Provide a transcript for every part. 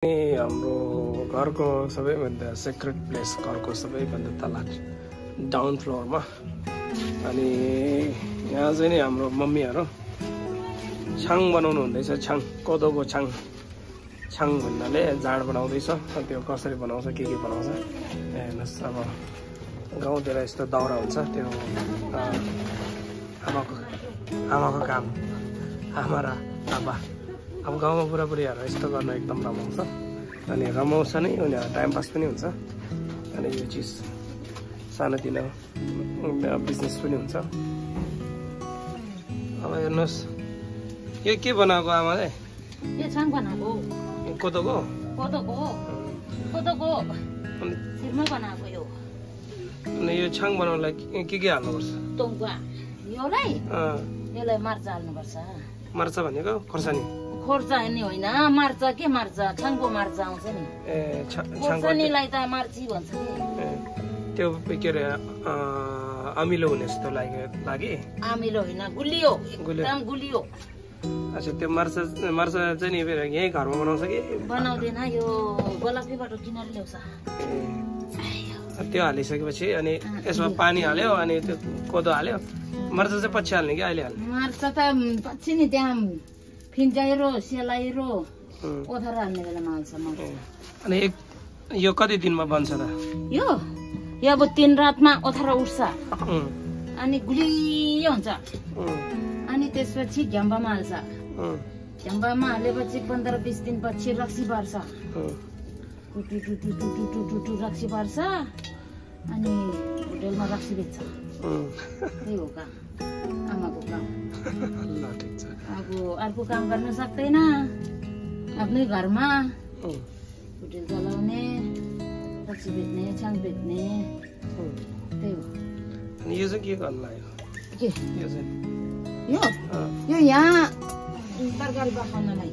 हाम्रो घरको सबैभन्दा सिक्रेट प्लेस, घरको सबैभन्दा तल डाउन फ्लोरमा। अनि यहाँ चाहिँ नि हाम्रो मम्मीहरू छाङ बनाउनु हुँदैछ। छाङ, कोदोको छाङ। छाङ भन्नाले जाँड बनाउँदैछ। त्यो कसरी बनाउँछ, के बनाउँछ हेर्नुहोस्। अब गाउँतिर यस्तो दाउरा हुन्छ, त्यो आमाको काम, आमा र आबा। अब गाउँमा बुढाबुढीहरू यस्तो गर्न एकदम रमाउँछ। अनि रमाउँछ नै, उनीहरू टाइम पास पनि हुन्छ। अनि यो चिज सानोतिनो बिजनेस पनि हुन्छ। अब हेर्नुहोस्, यो के बनाएको आमाले? यो छाङ बनाएको। कोदोको सिरमा बनाएको यो। अनि यो छाङ बनाउनलाई के हाल्नुपर्छ? तोङ्गा यसलाई मर्चा हाल्नुपर्छ। मर्चा भनेको खोर्सानी? खोर्सानी होइन, मर्चा। के मर्चा? छाङको मर्चा आउँछ नि। खोर्सानीलाई त मर्ची भन्छ नि। त्यो के अरे अमिलो हुने जस्तो लागि? अमिलो होइन, गुलियो, एकदम गुलियो। अच्छा, त्यो मर्चा चाहिँ नि यही घरमा बनाउँछ कि? बनाउँदैन, यो गोलापीबाट किनेर ल्याउँछ। त्यो हालिसकेपछि अनि यसमा पानी हाल्यो, अनि त्यो कोदो हाल्यो। मर्चा चाहिँ पछि हाल्ने कि अहिले हाल्ने? मर्चा त पछि नि, त्यहाँ फिन्जाइरो सेलाइरो ओथर हाल्ने बेलामा हाल्छ मर्चा। अनि यो कति दिनमा बन्छ त? यो अब 3 रातमा ओथर उठ्छ। अनि गुलियो हुन्छ। अनि त्यसपछि झ्याम्बामा हाल्छ। झ्याम्बामा हालेपछि 15-20 दिनपछि रक्सी पार्छ। टुटु रक्सी पार्छ। अनि होटेलमा रक्सी बेच्छ। त्यही हो काम, आमाको काम। अब अर्को काम गर्न सक्दैन। आफ्नै घरमा होटेल चलाउने, रक्सी बेच्ने, छाङ बेच्ने, त्यही हो। अनि यो चाहिँ के गर्नु लाग्यो? के यो चाहिँ? यो यहाँ तरकारी पकाउनलाई,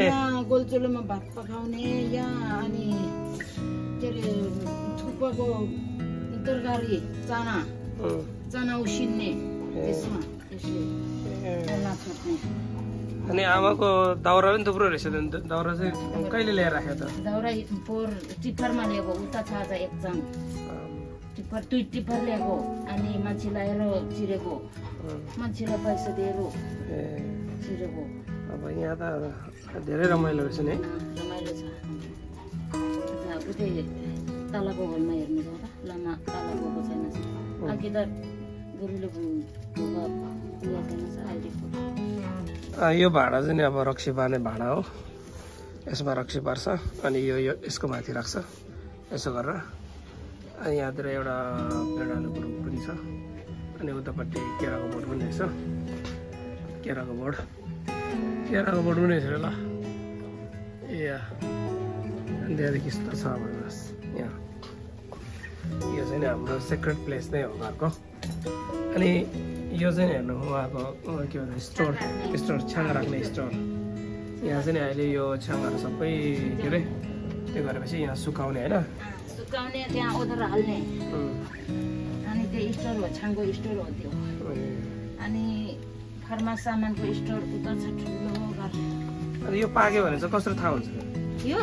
यहाँ गोलचोलोमा भात पकाउने, यहाँ अनि के अरे थुक्पाको तरकारी, चना उसिन्ने, त्यसमा यसले छोड्ने। अनि आमाको दाउरा पनि थुप्रो रहेछ। दाउरा चाहिँ कहिले ल्याएर राख्यो त? दाउरा टिप्परमा ल्याएको, उता छ एक चाङ टिप्पर, 2 टिप्पर ल्याएको। अनि मान्छे ल्याएर चिरेको, मान्छेलाई पैसा दिएर चिरेको। अब यहाँ त धेरै रमाइलो रहेछ नि। रमाइलो छ। उतै तलको होलमा हेर्नु जाँदा लामा तल गएको छैन। अघि त गुरुले यो भाँडा चाहिँ नि अब रक्सी पार्ने भाँडा हो। यसमा रक्सी पार्छ। अनि यो यसको माथि राख्छ यसो गरेर। अनि यहाँतिर एउटा प्लेट आलुको रुख पनि छ। अनि उतापट्टि केराको बोट पनि रहेछ। केराको बोट पनि रहेछ ल। अनि त्यहाँदेखि यस्तो छ भन्नुहोस्। यहाँ यो चाहिँ नि हाम्रो सिक्रेट प्लेस नै हो घरको। अनि यो चाहिँ हेर्नु, उहाँको के भन्छ स्टोर छाङ राख्ने स्टोर। यहाँ चाहिँ नि अहिले यो छाङहरू सबै के अरे त्यो गरेपछि यहाँ सुकाउने होइन, सुकाउने, त्यहाँ ओथर हाल्ने। अनि त्यो स्टोर हो, छाङको स्टोर हो त्यो। अनि फर्मा सामानको स्टोर उता छ ठुलो घर। अनि यो पाक्यो भने चाहिँ कसरी थाहा हुन्छ यो?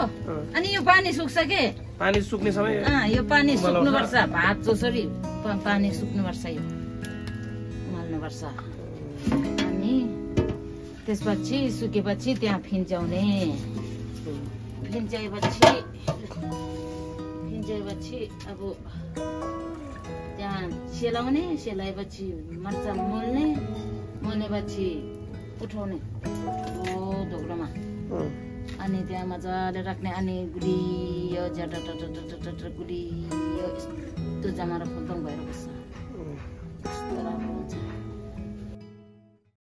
अनि यो पानी सुक्छ के? पानी सुक्ने समय? यो पानी सुक्नुपर्छ। भात जसरी पानी सुक्नुपर्छ, यो उमाल्नुपर्छ। अनि त्यसपछि सुकेपछि त्यहाँ फिन्च्याउने। फिन्च्याएपछि अब त्यहाँ सेलाउने। सेलाएपछि मर्चा मोल्नेपछि उठाउने ढोक्रोमा। अनि त्यहाँ मजाले राख्ने। अनि गुलियो गुलियो यस्तो जमारा फुल्दम भएर बस्छ। राम्रो हुन्छ।